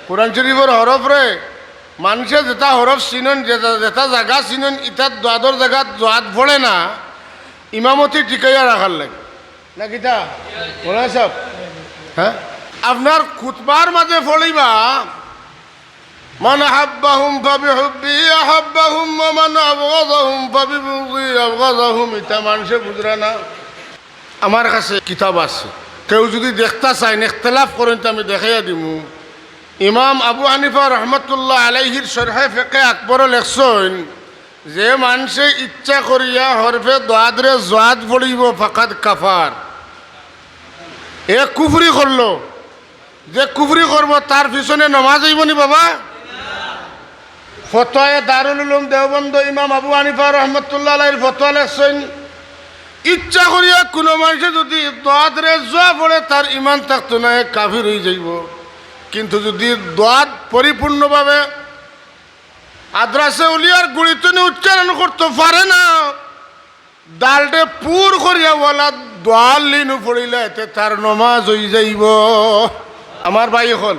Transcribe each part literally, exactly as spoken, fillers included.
কোরআন শরীফর হরফরে মানষে যেটা হরফ চিনইন, যেটা, যেটা জাগা চিনইন, ইটাত দোয়াদর জাগাত দোয়াদ পড়ে না, ইমামতি টিকাইয়া রাখার লাগি। না কিতা? মৌলানা সাহেব? হ্যাঁ? আপনার খুতবার মাঝে পড়িবা, "মান আহাব্বাহুম ফাবিহুব্বি আহাব্বাহুম ওয়া মান আবগাযাহুম ফাবিবুগযি আবগাযাহুম", ইটা মানষে বুঝরা না। আমার কাছে কিতাব আছে, কেউ যুদি দেখতা চাইন, ইখতিলাফ করইন, তে আমি দেখাইয়া দিমু। ইমাম আবু হানিফা রহমতুল্লাহ আলাইহির শরহে ফিকহে আকবরো লেখছইন, যে মানষে ইচ্ছা করিয়া হরফে দোয়াদরে জোয়াদ পড়িবো, ফাকাদ কাফার, এ কুফরি করলো। যে কুফরি করবো, তার পিছনে নমাজ অইবো নি বাবা? ফতোয়ায়ে দারুল উলুম দেওবন্দ ইমাম আবু হানিফা রহমতুল্লাহ আলাইহির ফতোয়া লেখছইন, ইচ্ছা করিয়া কুনু মানষে যুদি দোয়াদরে জোয়া পড়ে, তার ইমান থাকতো না, এ কাফির অইযাইবো। কিন্তু যুদি দোয়াদ পরিপূর্ণভাবে আদরাসে উলিয়ার গুড়িতনে উচ্চারণ করতো পারে না, দালটে পুর করিয়া ওয়ালা দোয়াল্লিনও পড়িলা, এতে তার নমাজ অইযাইবো। আমার ভাই অকল,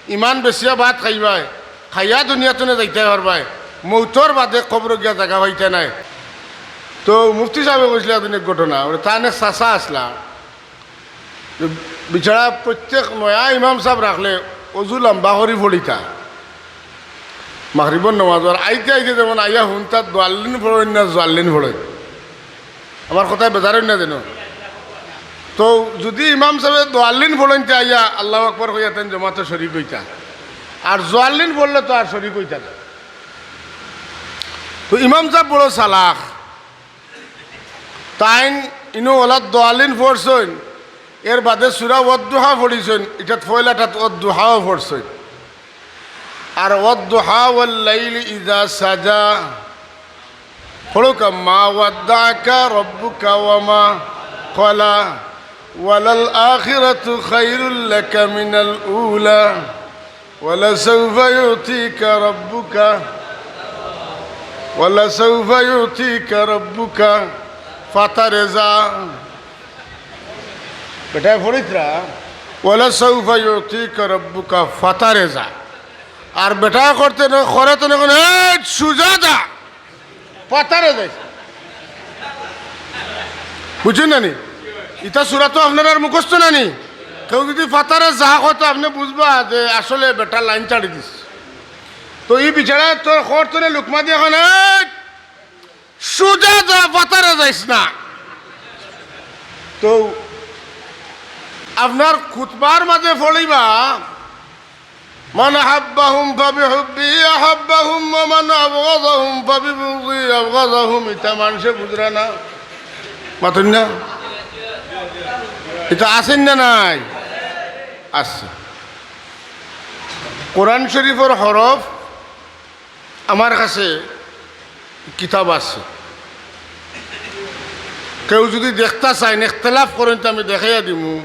ইমান বেচিয়া ভাত খাইবায়, খাইয়া দুনিয়াতনে যাইতায় পারবায়, মৌতর বাদে কবরো গিয়া জাগা পাইতা নায়। তো মুফতি সাহেবে কইছলা একদিন এক ঘটনা, বলে, তান এক চাচা আছলা, বেচারা প্রত্যেক নয়া ইমাম সাব রাখলে অজু লম্বা করি পড়িতা। মাগরিবর নমাজ, আর আইতে আইতে যেমন আইয়া হুনতা দোয়াল্লিন পড়ইন না জোয়াল্লিন পড়ইন। আমার কথায় বেজার অইন না যেন। তো যুদি ইমাম সাবে দোয়াল্লিন পড়ইন তে আইয়া আল্লাহু আকবার কইয়া তাইন জমাতো শরিক অইতা। আর জোয়াল্লিন পড়লে তো আর শরিক অইতা না। তো ইমাম সাব বড় চালাক। তাইন ইনো ওলা দোয়াল্লিন পড়ছইন, এর বাদে সূরা ওয়াদ্দুহা পড়ছইন, ইটাত পয়লাটাত ওয়াদ্দুহাও পড়ছইন। আর ওয়াদ্দুহা ওয়াল লাইলি ইযা সাজা, পড়ুক্কা, মা ওয়াদ্দাআকা রাব্বুকা ওয়া মা ক্বালা, ওয়ালাল আখিরাতু খায়রুল লাকা মিনাল উলা, ওয়ালাসাউফা ইউতিকা রাব্বুকা, ওয়ালাসাউফা ইউতিকা রাব্বুকা ফাতারজা। বেটায় পড়িত্রা, "ওয়ালাসাউফা ইউতিকা রাব্বুকা ফাতারজা।" আর বেটায় করতে না, করে তো না, "এই সুজা যা, ফাতারে যাইস।" বুঝছইন না নি? ইতা সূরা তো আপনারার মুখস্থ না নি? কেউ যুদি ফাতারে যা কয় তো আপনে বুঝবা যে আসলে বেটা লাইন ছাড়ি দিছে। তো ই বেচারায় তো করতে না লুকমা দিয়া কয়, "এই সুজা যা, ফাতারে যাইস না।" তো আপনার খুতবার মাঝে পড়িবা, "মান আহাব্বাহুম ফাবিহুব্বি আহাব্বাহুম ওয়া মান আবগাযাহুম ফাবিবুগযি আবগাযাহুম", ইতা মানষে বুঝরা না। মাতইন না? ইতা আছইন না নাই? আছে। কোরআন শরীফর হরফ আমার কাছে কিতাব আছে। কেউ যুদি দেখতা চাইন, ইখতিলাফ করইন, তে আমি দেখাইয়া দিমু।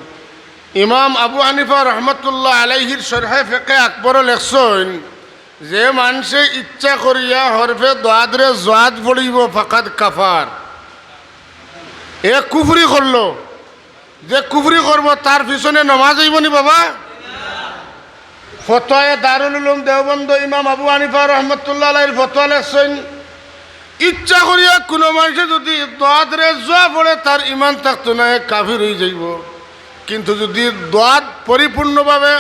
ইমাম আবু হানিফা রহমতুল্লাহ আলাইহির শরহে ফিকহে আকবরো লেখছইন, যে মানষে ইচ্ছা করিয়া হরফে দোয়াদরে জোয়াদ পড়িবো, ফাকাদ কাফার, এ কুফরি করলো। যে কুফরি করবো, তার পিছনে নমাজ অইবো নি বাবা? ফতোয়ায়ে দারুল উলুম দেওবন্দ ইমাম আবু হানিফা রহমতুল্লাহ আলাইহির ফতোয়া লেখছইন, ইচ্ছা করিয়া কুনু মানষে যুদি দোয়াদরে জোয়া পড়ে, তার ইমান থাকতো না, এ কাফির অইযাইবো। কিন্তু যুদি দোয়াদ পরিপূর্ণভাবে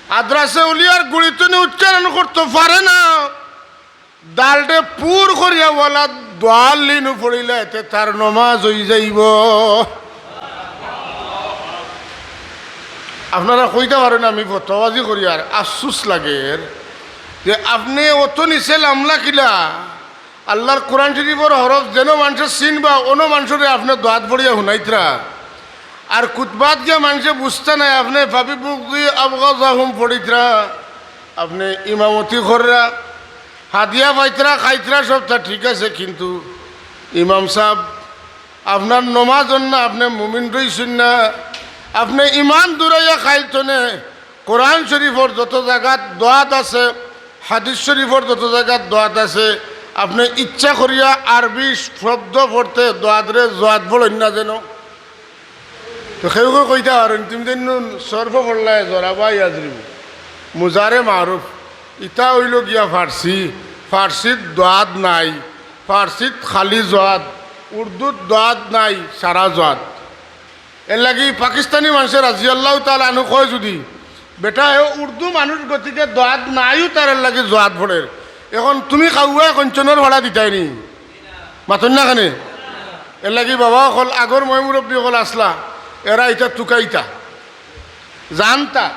আদরাসে উলিয়ার গুড়িতনে উচ্চারণ করতো পারে না, দালটে পুর করিয়া ওয়ালা দোয়াল্লিনও পড়িলা, এতে তার নমাজ অইযাইবো। আপনারা কইতা পারইন, আমি ফতোয়াবাজি করি, আর আফসুস লাগের যে আপনে অত নিচে লামলা কিলা। আল্লার কোরআন শরীফর হরফ যেন মানষে চিনবা, অনো মানষরে আপনে দোয়াদ পড়িয়া হুনাইত্রা। আর খুতবাত গিয়া মানষে বুঝতা নায়, আপনে ফাবিবুগযি আবগাযাহুম পড়িত্রা, আপনে ইমামতি কররা, হাদিয়া পাইত্রা, খাইত্রা, সবতা ঠিক আছে, কিন্তু ইমাম সাব, আপনার নমাজ অর না, আপনে মুমিন রইছইন না, আপনে ইমান দুরাইয়া খাইল তনে। কোরআন শরীফর যত জাগাত দোয়াদ আছে, হাদিস শরীফর যত জাগাত দোয়াদ আছে, আপনে ইচ্ছা করিয়া আরবি শব্দ পড়তে দোয়াদরে জোয়াদ পড়ইন না যেন। তো কেউ কেউ কইতা পারইন, "তুমি তো ইন্নু সরফ পড়লায়, জরাবা ইয়াজরিবু।" মুজারে মারুফ, ইতা অইলো গিয়া ফার্সি। ফার্সিত দোয়াদ নাই, ফার্সিত খালি জোয়াদ। উর্দুত দোয়াদ নাই, সারা জোয়াদ। এরলাগি পাকিস্তানি মানষে রাদিয়াল্লাহু তাআলা আনহু কয় যুদি, বেটা, হে উর্দু মানুষ গতিকে দোয়াদ নাইও, তার এরলাগি জোয়াদ পড়ের। এখন তুমি কাউয়া কঞ্চনর ভাড়া দিতায় নি? মাতইন না কেনে? এরলাগি বাবা অকল, আগর ময়-মুরব্বি অকল আছলা, এরা ইতা তুকাইতা, জানতা।